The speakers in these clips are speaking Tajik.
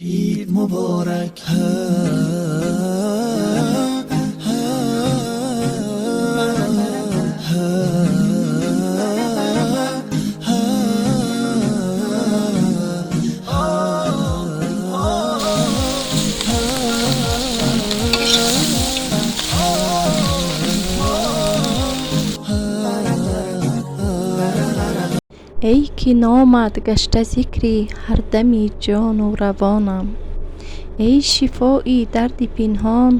Ид муборак. Эй ки номат гашта зикри ҳардами ҷону равонам, эй шифои дарди пинҳон,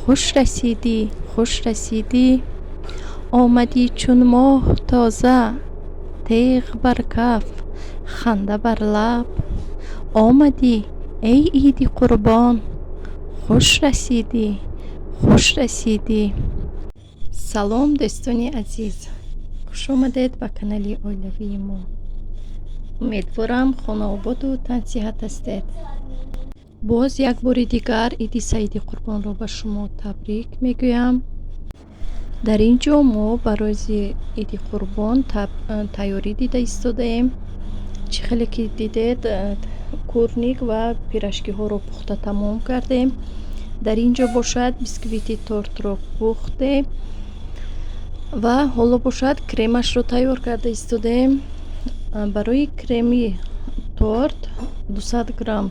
хуш расидӣ, хуш расидӣ. Омадӣ чун моҳ тоза, теғ бар каф, ханда бар лаб. Омадӣ, эй иди қурбон, хуш расидӣ, хуш расидӣ. Салом, дӯстони азиз, хушомадед ба канали оилавии мо. Умедворам, хонаободу тансиҳат ҳастед. Боз як бори дигар иди саиди қурбонро ба шумо табрик мегӯям. Дар ин ҷо мо ба рӯзи иди қурбон тайёрӣ дида истодаем. Чӣ хеле ки дидед, курник ва пирожкиҳоро пухта тамом кардем. Дар ин ҷо бошад, бисквити тортро пухтем ва ҳоло бошад, кремашро тайёр карда истодаем. Барои креми торт 200 грамм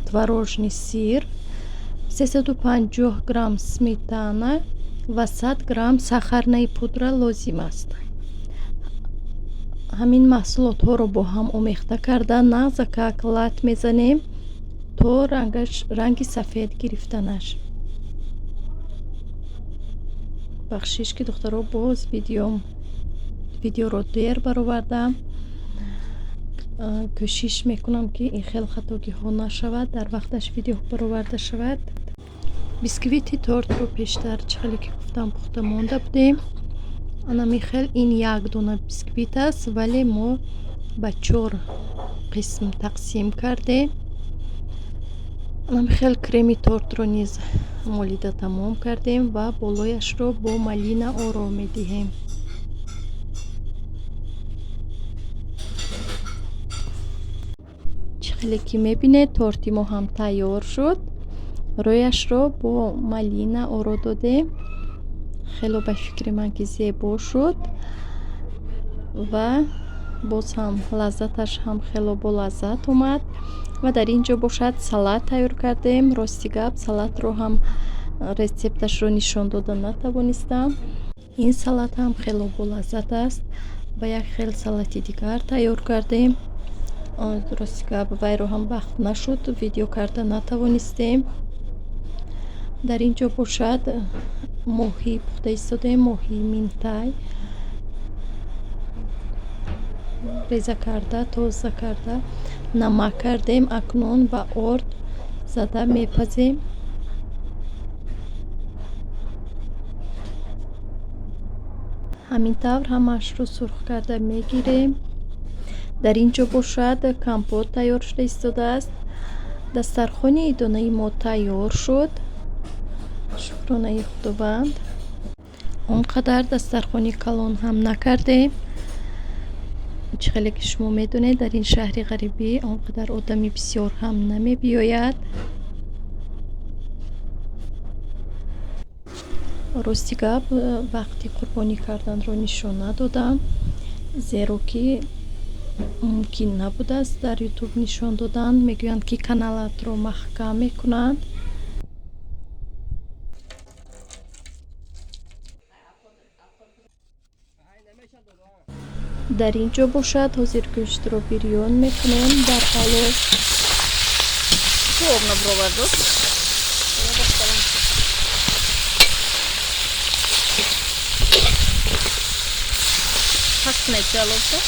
творожный сыр, 350 грамм сметана ва 100 грамм сахарная пудра лозим аст. Ҳамин маҳсулотҳоро бо ҳам омехта карда, нағзакак лат мезанем то рангаш ранги сафед гирифтанаш. Бахшиш ки, духтаро, боз видеоро дер баровардам. Кӯшиш мекунам, ки ин хел хатогиҳо нашавад, дар вақташ видео бароварда шавад. Бисквити тортро пештар, чӣ хеле ки гуфтам, пухта монда будем. Анами хел ин як дона бисквит аст, вале мо ба чор қисм тақсим кардем. Анами хел креми тортро низ молида тамом кардем ва болояшро бо малина оро медиҳем. Чӣ хеле ки мебинед, торти мо ҳам тайёр шуд. Рӯяшро бо малина оро додем. Хело ба фикри ман ки зебо шуд ва боз ҳам лаззаташ ҳам хело болаззат омад. Ва дар ин ҷо бошад, салат тайёр кардем. Рости гап, салатро ҳам рецепташро нишон дода натавонистам. Ин салат ҳам хело болаззат аст ва як хел салати дигар тайёр кардем. Рости гап, вайро ҳам вақт нашуд, видео карда натавонистем. Дар ин ҷо бошад, моҳӣ пухта истодаем. Моҳии минтай реза карда, тоза карда, намак кардем. Акнун ба орд зада мепазем. Ҳамин тавр ҳамаашро сурх карда мегирем. Дар ин ҷо бошад, компот тайёр шуда истодааст. Дастархони идонаи мо тайёр шуд, шукронаи Худованд. Он қадар дастархони калон ҳам накардем. Чӣ хеле ки шумо медонед, дар ин шаҳри ғарибӣ он қадар одами бисёр ҳам намебиёяд. Рости гап, вақти қурбонӣ карданро нишон надодам, зеро ки мумкин набудааст дар Ютуб нишон додан. Мегӯянд, ки каналатро маҳкам мекунанд. Дар ин ҷо бошад, ҳозир гӯштро бирён мекунем дар олов. Об набровард. Паст кунед оловто.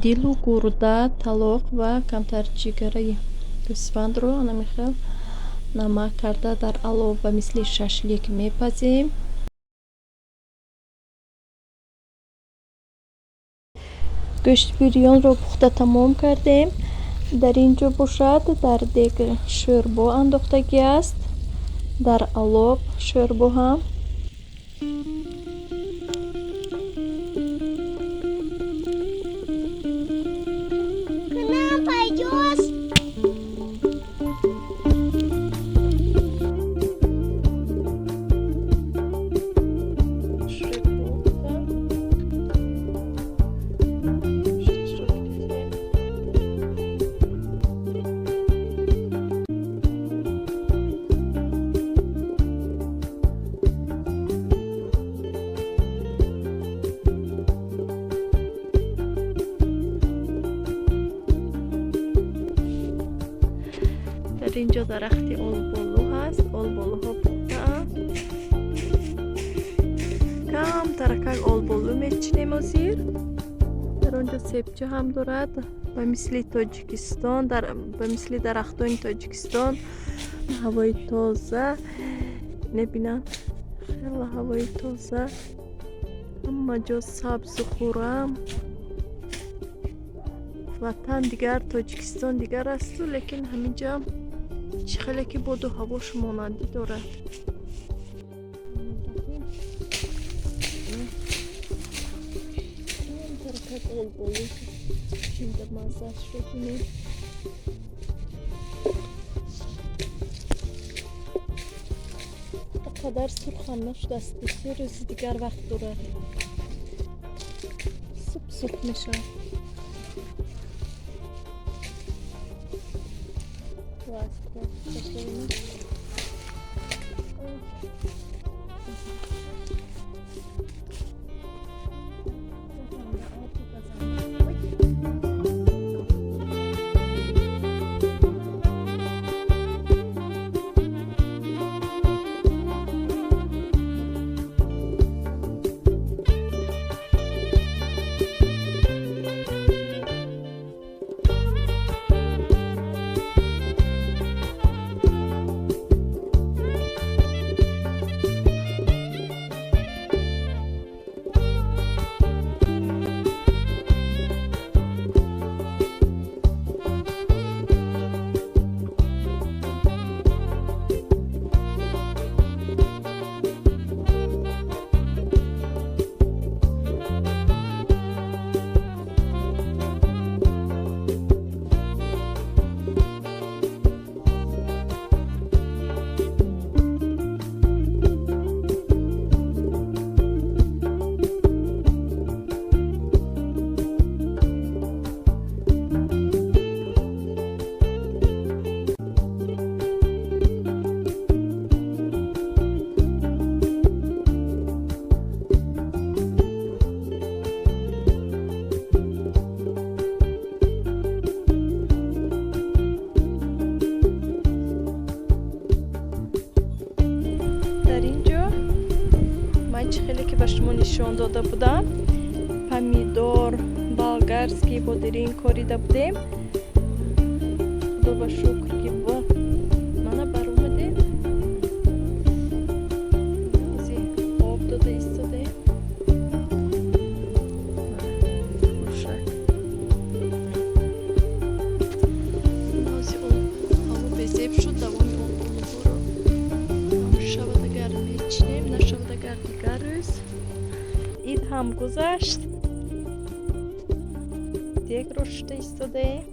Дилу гурда, талоқ ва камтар ҷигараи гӯсфандро анамихел намак карда, дар олов ба мисли шашлик мепазем. Гӯшти бирёнро пухта тамом кардем. Дар ин ҷо бошад, дар дег шӯрбо андохтагӣ аст. Дар алоб шӯрбо ҳам. К нам пойдешь? Дар ин ҷо дарахти олболу ҳаст. Олболуҳо пухтаанд. Камтаракак олболу мечинем ҳозир. Дар он ҷо себча ҳам дорад. Ба мисли Тоҷикистон, ба мисли дарахтони Тоҷикистон ҳавои тоза. Мебинанд, хеле ҳавои тоза. Ҳама ҷо сабзу хуррам. Ватан дигар, Тоҷикистон дигар асту, лекин ҳамин ҷо чӣ хеле ки боду ҳавош монандӣ дорад. Камтаракак олболу чинда маззаашро бинед. Қадар сурхам нашудааст, 2-3 рӯзи дигар вақт дорад. Суп сурх мешавад. Класс, класс, пошли. Дар ин ҷо ман чӣ хеле ки ба шумо нишон дода будам, помидор болгарский бодирин корида будем. Худо ба шукр ки мана баромадем. Об дода истодаем. Хушак. Ҳозир ҳаво безеб шуд, давоми олболуҳоро шавад агар мечинем, нашавад агар дигар рӯз. Ид ҳам гузашт. Дегро шуста истодаем.